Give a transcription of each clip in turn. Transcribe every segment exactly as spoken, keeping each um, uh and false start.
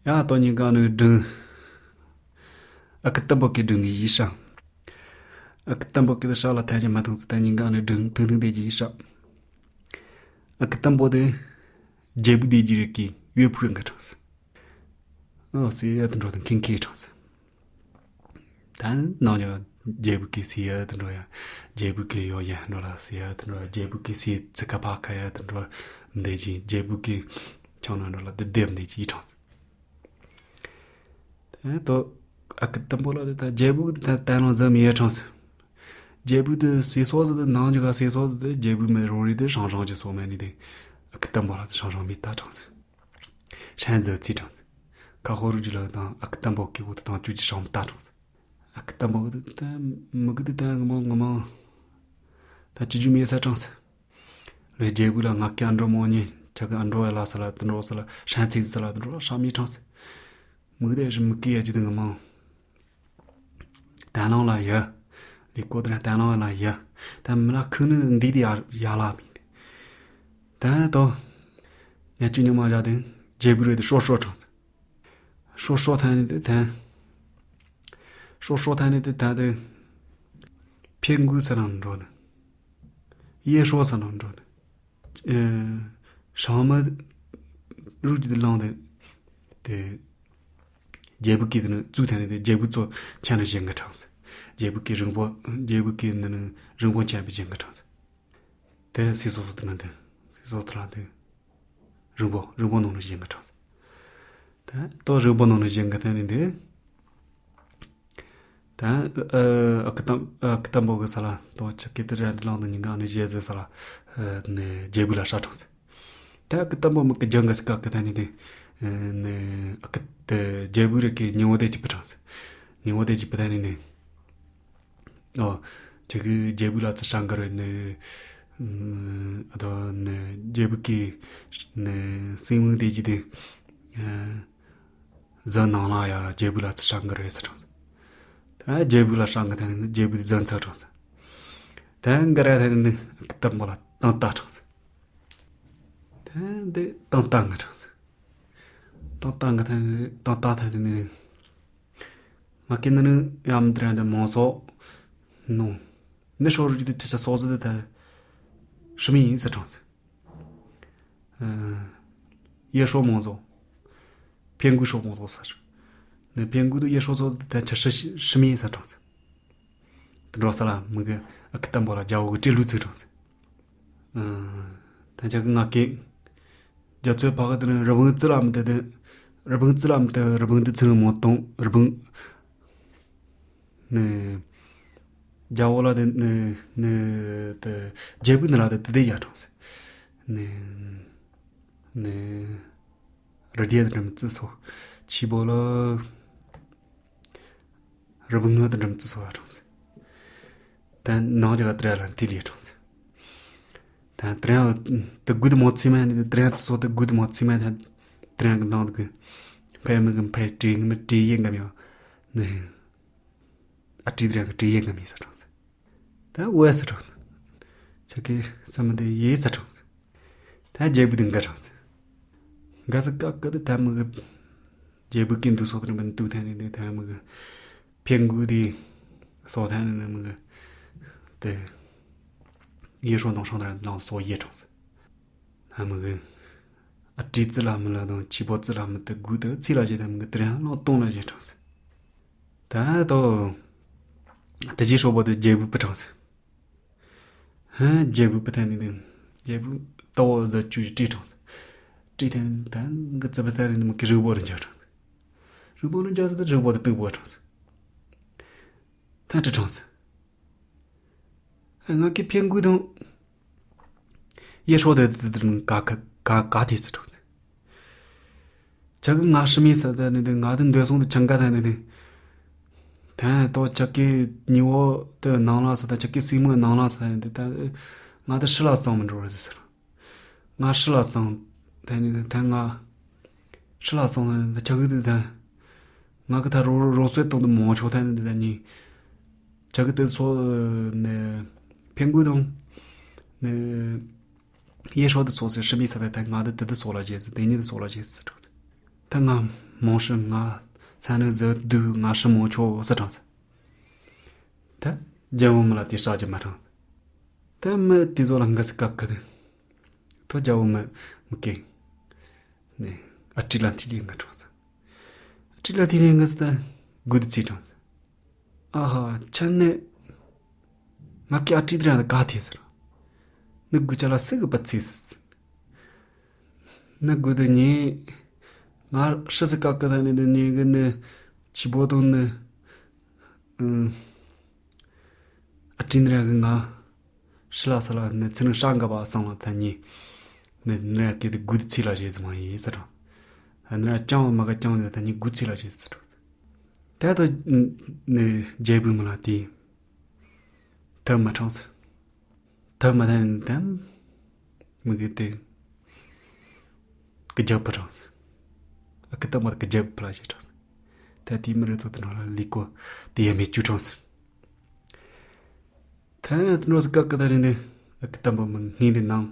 ཡ་ཏོ་ཉིན་གང་ནས་སྒྲུང་། ཨ་ཁུ་ཏམ་པོ་གི་སྒྲུང་ནས་ཡིན་ཤག་ཨ་ཁུ་ཏམ་པོ་གི་ད་ཤག་ལ་ཐལ་གྱི་མ་ཐུང་ཚུལ་ད་ཉིན་གང་ནས་སྒྲུང་ཐུང་ཐུང་དེ་གྱི་ཡིན་ཤག་ཨ་ཁུ་ཏམ་པོ་དེ་རྒྱལ་པོ་དེ་གྱི་རིགས་ཀྱི་ཡོད་ཕུག་འགའ་གྲངས་སུ། ཨོ་སི་ཡ་དུ་འགྲོ་དང་ཁིང་ཁིང་གྲངས་སུ། ད་ནང་ལ་རྒྱལ་པོ་གི་སི་ཡ་དུ་འགྲོ་ཡ། རྒྱལ་པོ་གི་ཡོ་ཡ་འགྲོ་ལ་སི་ཡ་དུ་འགྲོ་རྒྱལ་པོ་གི་སི་ཚི་ཁ་ཕ་ཁ་ཡ་དུ་འགྲོ་འདེ་ཅི་རྒྱལ་པོ་གི་ཁྱང་ན་འགྲོ་ལ་དུ་དེབ་འདེ་ཅི་ཡི་གྲངས་སུ། དེ་ནས་ཨ་ཁུ་ཏམ་པོ་ལ་དེ་ད་རྒྱལ་པོ་དེ་ད་ད་ནང་ཟམ་ཡེ་གྲངས་སུ། རྒྱལ་པོ་དེ་སི་སོ་ཟི་དེ་ནང་གི་ག་སི་སོ་ཟི་དེ་རྒྱལ་པོ་མེ་རོ་རི་དེ་ཧྲང་ཧྲང་གི་སོ་མེ་ནི་དེ་ཨ་ཁུ་ཏམ་པོ་ལ་དེ་ཧྲང་ཧྲང་མི་ད་གྲངས་སུ། ཧྲན་ཟི་ཚི་གྲངས་སུ། ཁ་ཧོ་རུ་ཇི་ལ་དང་ཨ་ཁུ་ཏམ་པོ་གི་བོ་དེ་དང་ཅུ་ཅི་ཧྲང་མི་ད་གྲངས་སུ། ཨ་ཁུ་ཏམ་པོ་དེ་ད་མི་གི་དེ་ད་ངི་མོ་ངི་མོ་ད་ཅི་ཇུ་མེ་ས་གྲངས་སུ། རེ་རྒྱལ་པོ་ལ་ང་སྐད་འགྲོ་མོ་ཉེ་ཆ་གི་ཨ་འགྲོ་ལ་ས་ལ་དུ་འགྲོ་ས་ལ་ཧྲན་ཚིག་ས་ལ་དུ་འགྲོ་ལ་ཧྲ་མི་གྲངས་སུ། མི་གི་དེ་ཧྲི་མི་གི་ཡ་ཅི་དེ་ངི་མོ། ད་ནང་ལ་ཡ། ལི་ཀོ་དེ་ར་ད་ནང་ལ་ཡ། ད་མི་ལ་ཁུ་ནི་འདི་དེ་ཡ་ཡ་ལ་མི་དེ། ད་དོ། ཉ་ཅུ་ཉི་མ་བཞག་དེ་རྒྱལ་པོ་རེད་དེ་ཧྲོ་ཧྲོ་གྲངས་སུ། ཧྲོ་ཧྲོ་ཐན་ནི་དེ་ཐན། ཧྲོ་ཧྲོ་ཐན་ནི་དེ་ཐན་དེ། ཕེ་འགུ་ས་ནང་འགྲོ་ནི། ཡེ་ཧྲོ་ས་ནང་འགྲོ་ནི། ཨེ། ཧྲང་མ་རུ་ཅི་དེ་ལང་དེ། དེ། རྒྱལ་པོ་གི་དེ་ནི་བཙུགས་ཐན་ནི་དེ་རྒྱལ་པོ་ཚོ་ཆ་ནི་བཞེངས་གི་གྲངས་སུ། རྒྱལ་པོ་གི་རིང་པོ་རྒྱལ་པོ་གི་ནི་ནི་རིང་པོ་ཆ་བི་བཞེངས་གི་གྲངས་སུ། དེ་སི་སོ་སོ་དེ་ན་དེ། སི་སོ་དེ་ལ་དེ། རིང་པོ་རིང་པོ་ནང་ནས་བཞེངས་གི་གྲངས་སུ། དེ་ཏོ་རིང་པོ་ནང་ནས་བཞེངས་གི་ཐན་ནི་དེ། དེ་ཨ་ཁུ་ཏམ་ཨ་ཁུ་ཏམ་པོ་གི་ས་ལ་ཏོ་ཆ་ཀི་དེ་ར་དེ་ལང་དེ་ཉིན་གང་ནས་བཞེས་ཟེ་ས་ལ་ནི་རྒྱལ་པོ་ལ་ཧྲ་གྲངས་སུ། དེ་ཨ་ཁུ་ཏམ་པོ་མི་གི་ལྗང་གི་སི་ཀ་གི་ཐན་ནི་དེ། ནི་ཨ་ཁུ་དེ་རྒྱལ་པོ་རེ་གི་ཉི་འོ་དེ་ཅི་པི་གྲངས་སུ། ཉི་འོ་དེ་ཅི་པི་ཐན་ནི་དེ། ཨོ། ཁྱེད་ཀྱི་རྒྱལ་པོ་ལ་ཚུར་ཧྲ་འགར་བའི་ནི། ཨ་དོ་ནི་རྒྱལ་པོ་གི་ནི་སྲིང་མོ་དེ་གྱི་དེ། གཟི་ནང་ལ་ཡ་རྒྱལ་པོ་ལ་ཚུར་ཧྲ་འགར་བའི་ས་གྲངས། ད་རྒྱལ་པོ་ལ་ཧྲ་འགར་ཐན་ནི་རྒྱལ་པོ་དེ་གཟི་ཚ་གྲངས། ད་འགར་ཡ་ཐན་ནི་ཨ་ཁུ་ཏམ་པོ་ལ་ཏང་ཏ་གྲངས། ད་འདི་ཏང་ཏ་འགར་གྲངས། ཏང་ཏ་འགར་ཐན་ནི་ཏང་ཏ་ཐན་ནི། ང་ཀི་ནི་ནི་ཡམ་དྲན་དེ་མང་སོགས་ནོ། ནི་ཤོ་རུ་ཅི་དེ་ཆ་ཆ་སོགས་ཟི་དེ་ཐལ། ཧྲི་མི་ཡིན་ཟེར་གྲངས་ཟེར། ཡེ་ཧྲོ་མང་སོགས། ཕེན་གུ་ཧྲོ་མང་སོགས་ཟེར། ནི་ཕེན་གུ་དུ་ཡེ་ཧྲོ་སོགས་དེ་ཐལ་ཆ་ཧྲི་ཧྲི་མི་ཡིན་ཟེར་གྲངས་ཟེར། དུ་འགྲོ་ས་ལ་མི་གི་ཨ་ཁུ་ཏམ་པོ་ལ་རྒྱ་བོ་གི་སྤྲེལ་ལུག་ཚིག་གྲངས་ཟེར། ད་ཆ་གི་ང་ཀེ། རྒྱ་མཚོའི་ཕ་གི་དེ་ནི་རི་བོང་རྩི་ལ་མི་དེ་དེ། རི་བོང་རྩི་ལ་མི་དེ་རི་བོང་དེ་ཚུར་མོ་གཏོང་རི་བོང་། ནི། རྒྱ་བོ་ལ་དེ་ནི་ནི་དེ་རྒྱལ་པོ་ནི་ལ་དེ་དེ་དེ་ཡ་གྲངས་སུ། ནི། ནི། རི་རྒྱལ་དེ་འདྲ་མི་རྩི་སོ། ཆི་བོ་ལ། རི་བོང་ང་དང་འགྲམ་ཙི་སོ་བ་གྲངས་སེ། ད་ནང་ཅག་ག་ཏྲ་ལ་ཏི་ལི་གྲངས་སེ། ད་ཏྲ་ཏི་གུ་དི་མོ་ཚི་མ་ནི་ཏྲ་ཙི་སོ་ཏི་གུ་དི་མོ་ཚི་མ་ད་ཏྲ་གི་ནང་དུ་གི་ཕའི་མི་གི་ཕའི་ཏྲི་གི་མི་ཏྲི་ཡེ་གམ་ཡོ་ནི། ཨ་ཏྲི་ཏྲ་གི་ཏྲི་ཡེ་གམ་ཡེ་ས་གྲངས་སེ། ད་འོ་ས་གྲངས་སེ། ཆ་གི་ས་མ་དེ་ཡེ་ས་གྲངས་སེ། ད་རྒྱལ་བུ་དི་འགའ་གྲངས་སེ། འགའ་ས་ཀ་ཀ་དི་ད་མི་གི་རྒྱལ་བུ་གི་འདུག་སོགས་དེ་འདྲ་མི་འདུག་ཐན་ནི་དེ་ཐན་མི་གི་ཕན་གུ་དེ་སོགས་ཐན་ནི་མི་གི་དེ་ཡེ་ཧྲོ་ནང་ཧྲང་དར་ནང་སོགས་ཡེ་གྲངས་སེ། ཐན་མི་གི་ཨ་ཏྲི་ཙི་ལ་མི་ལ་དང་ཆི་པོ་ཙི་ལ་མི་དེ་གུ་དེ་ཚི་ལ་བྱེད་ཐན་མི་གི་དེ་རང་ལོ་སྟོང་ལ་བྱེད་གྲངས་སེ། ད་དོ་དེ་རྗེས་ཧྲོ་པོ་དེ་རྒྱལ་བུ་པི་གྲངས་སེ། ཧན་རྒྱལ་བུ་པི་ཐན་ནི་དེ། རྒྱལ་བུ་ཏོ་བོ་ཟ་ཅུ་ཅི་ཀྲི་གྲངས་སེ། ཀྲི་ཐན་ད་གི་ཙི་པི་ཐན་ནི་མི་གི་རིག་པོ་རུ་འཇག་གྲངས་སེ། རིག་པོ་རུ་འཇག་སེ་ད་རིག་པོ་དེ་སྟུག་པོ་གྲངས་སེ། ཐན་ཀྲི་གྲངས་སེ། ང་གི་ཕན་གུ་དང་། ཡེ་ཧྲོ་དེ་དེ་དེ་ག་ག་ག་ག་དེ་སི་གྲངས་སེ། ཆ་གི་ང་ཧྲི་མི་ས་ད་ནི་དེ་ང་དེ་འདོད་སོང་དེ་ཆང་ག་ད་ནི་དེ། ཐན་ཏོ་ཆ་གི་ཉི་འོ་དེ་ནང་ལ་ས་ད་ཆ་གི་སྲིང་མོ་ནང་ལ་ས་ད་ནི་དེ་ད་ང་དེ་ཧྲི་ལ་སང་མི་འགྲོ་རེད་ཟེར། ང་ཧྲི་ལ་སང་ད་ནི་དེ་ད་ང་ཧྲི་ལ་སང་ད་ཆ་གི་དེ་ད་ང་གི་ད་རོ་རོ་སོའི་སྟེང་དུ་མོ་ཆོག་ད་ནི་དེ་ད་ནི་ཆ་གི་དེ་སོ་ནི་ཕན་གུ་དང་ནི། ཡེ་ཧྲོ་དེ་སོ་སེ་ཧྲི་མི་ས་ད་ད་ང་དེ་དེ་དེ་སོ་ལ་བྱེད་ཟེར་དེ་ཉིད་དེ་སོ་ལ་བྱེད་ཟེར་གྲོགས། ད་ང་ མང་ཧྲི་ང་ཚ་ནི་ཟི་དུ་ང་ཧྲི་མོ་ཆོ་ཟི་དྲངས་ཟི། ད་རྒྱལ་བུ་མི་ལ་དེ་ཧྲ་རྒྱུ་མ་དྲངས། ད་མི་དེ་ཚོ་ལ་འགི་སི་ཀ་ཀི་དེ། ཐོ་རྒྱལ་བུ་མི་མི་ཀེ་ནི་ཨ་ཏི་ལ་ཐི་ལི་འགི་དྲངས་ཟི། ཨ་ཏི་ལ་ཐི་ལི་འགི་སི་ད་གུ་དི་ཚི་དྲངས་ཟི། ཨ་ཧ། ཆ་ནི་ང་ཀི་ཨ་ཏི་དེ་ར་ག་ཐེ་ཟེར། ནི་གུ་ཅ་ལ་སི་གི་པ་ཚི་ཟི། ནི་གུ་དི་ཉི་ང་ཧྲི་སི་ཀ་ཀི་ད་ནི་དི་ཉི་གི་ནི་ཆི་བོ་དུང་ནི་ཨ་ཏི་ནི་ར་གི་ང་ཧྲི་ལ་ས་ལ་ནི་ཚི་ནི་ཧྲ་འག་པ་སང་ལ་ད་ཉི་ནི་ནི་ར་ཀི་དི་གུ་དི་ཚི་ལ་ཞེ་ཟི་མ་ཡི་ཟི་དྲངས། ནི་ར་ཅང་བ་མ་ག་ཅང་ནི་ད་ཉི་གུ་ཚི་ལ་ཞེ་ཟི་དྲངས། ད་ད་ནི་རྒྱལ་བུ་མི་ལ་དེ་ཐབས་མ་དྲངས་ཟི། ཐབས་མ་དྲངས་ནི་དམ་མི་གི་དེ་གི་རྒྱབ་པ་དྲངས་ཟི། ཨ་ཁི་ཏམ་པ་གི་རྒྱབ་པ་ལ་ཞེ་དྲངས་ཟི། ད་དེ་མི་རེ་ཚོ་དེ་ནང་ལ་ལི་ཀོ་དེ་ཡ་མེ་ཅུ་དྲངས་ཟི། ད་དེ་འགྲོ་སི་ཀ་ཀི་ད་རེ་ནི་ཨ་ཁི་ཏམ་པ་མི་ངེ་དེ་ནང་།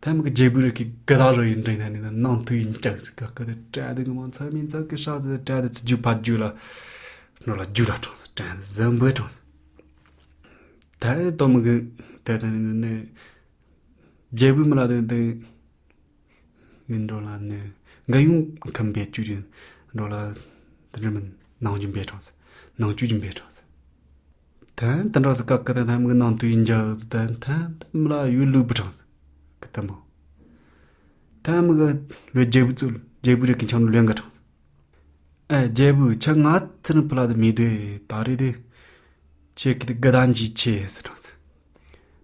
ཐ་མི་གི་རྒྱལ་བུ་རེ་གི་ག་ད་རོ་ཡིན་འདྲེན་ན་ནི་ནང་དུ་ཡིན་ཅག་སི་ཀ་ཀི་དེ་དྲ་དེ་གི་མང་ཚ་མིན་ཚ་གི་ཧྲ་དེ་དྲ་དེ་ཚི་རྒྱུ་ཕ་རྒྱུ་ལ་ནོ་ལ་རྒྱུ་ར་དྲངས་སི། དྲ་དེ་ཟམ་བུ་དྲངས་སི། ད་དོ་མི་གི་ད་ད་ནི་ནི་རྒྱལ་བུ་མི་ལ་དེ་དེ་ནི་འགྲོ་ལ་ནི་འགའ་ཡུང་ཁམ་བེ་ཅུ་རིན་འགྲོ་ལ་དེ་རི་མིན་ནང་རྒྱུ་བེ་དྲངས་སི། ནང་ཅུ་རྒྱུ་བེ་དྲངས་སི། ཐན་ཏན་ར་སི་ཀ་ཀི་ཐན་ཐན་མི་གི་ནང་དུ་ཡིན་ཇག་ཟི། ཐན་ཐན་མི་ལ་ཡུལ་ལུགས་བུ་དྲངས་སི། ཀི་ཏམ་པོ། ཐན་མི་གི་ལོས་རྒྱལ་བུ་ཚུལ་རྒྱལ་བུ་རེ་གི་ཆང་ལོས་འགའ་དྲངས་སི། ཨེ་རྒྱལ་བུ་ཆ་ང་ཚི་ནི་ཕི་ལ་དུ་མི་དོ་ད་རེ་དེ། ཆེ་གི་དི་ག་ད་འཇི་ཆེ་ཟི་དྲངས་སི།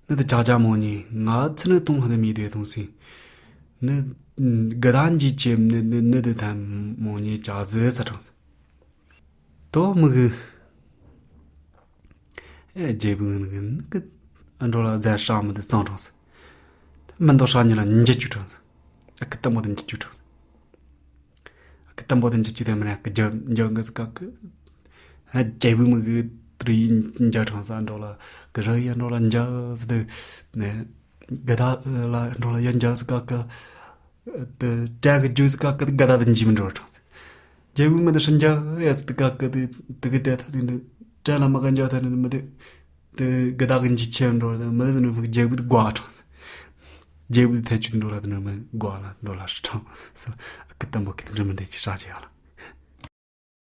ནི་དི་ཅག་ཅག་མོ་ཉི་ང་ཚི་ནི་ཏུང་ཧ་ནི་མི་དོ་ཐུང་སི། ནི་ག་ད་འཇི་ཆེ་ནི་ནི་ནི་དི་ཐན་མོ་ཉི་ཅག་ཟི་ཟི་དྲངས་སི། དོ་མི་གི་ཨེ་རྒྱལ་བུ་ནི་གི་ནི་གི་ཨ་འགྲོ་ལ་ཟན་ཧྲ་མི་དི་སང་དྲངས་སི། མི་འདོ་ཧྲ་ཉི་ལ་འཇི་ཅུ་དྲངས་སི། ཨ་ཁི་ཏམ་པོ་དི་འཇི་ཅུ་དྲངས་སི། ཨ་ཁི་ཏམ་པོ་དི་འཇི་ཅུ་དེ་མི་ར་གི་རྒྱབ་འཇོག་གི་ཟི་ཀ་གི། ཨ་རྒྱལ་བུ་མི་གི་དི་རི་འཇ་དྲངས་སི། ཨ་འགྲོ་ལ་གི་ར་ཡ་འགྲོ་ལ་འཇ་ཟི་དི་ནི་ག་ད་ལ་འགྲོ་ལ་ཡ་འཇ་ཟི་ཀ་གི། དེ་དྲ་གི་རྒྱུ་ཟི་ཀ་ཀི་དི་ག་ད་དི་འཇི་མི་འགྲོ་དྲངས་སི། རྒྱལ་བུ་མི་དི་ཧྲི་འཇ་ཡ་ཟི་དི་ཀ་ཀི་དི་དི་གི་དེ་ཐ་ནི་དི་དྲ་ལ་མ་ག་འཇ་ཐ་ནི་དི་མི་དི་དི་ག་ད་གི་འཇི་ཆེ་འགྲོ་དི་མི་དི་དི་ནི་རྒྱལ་བུ་དི་དགོ་དྲངས་སི། རྒྱལ་བུ་དི་ཐེ་ཆུ་འགྲོ་ལ་དི་ནི་མི་དགོ་ལ་འགྲོ་ལ་ཧྲི་དྲངས་སི། ཨ་ཁི་ཏམ་པོ་གི་དི་འགྲི་མི་དེ་ཅི་ཧྲ་ཅི་ཡ་ལ།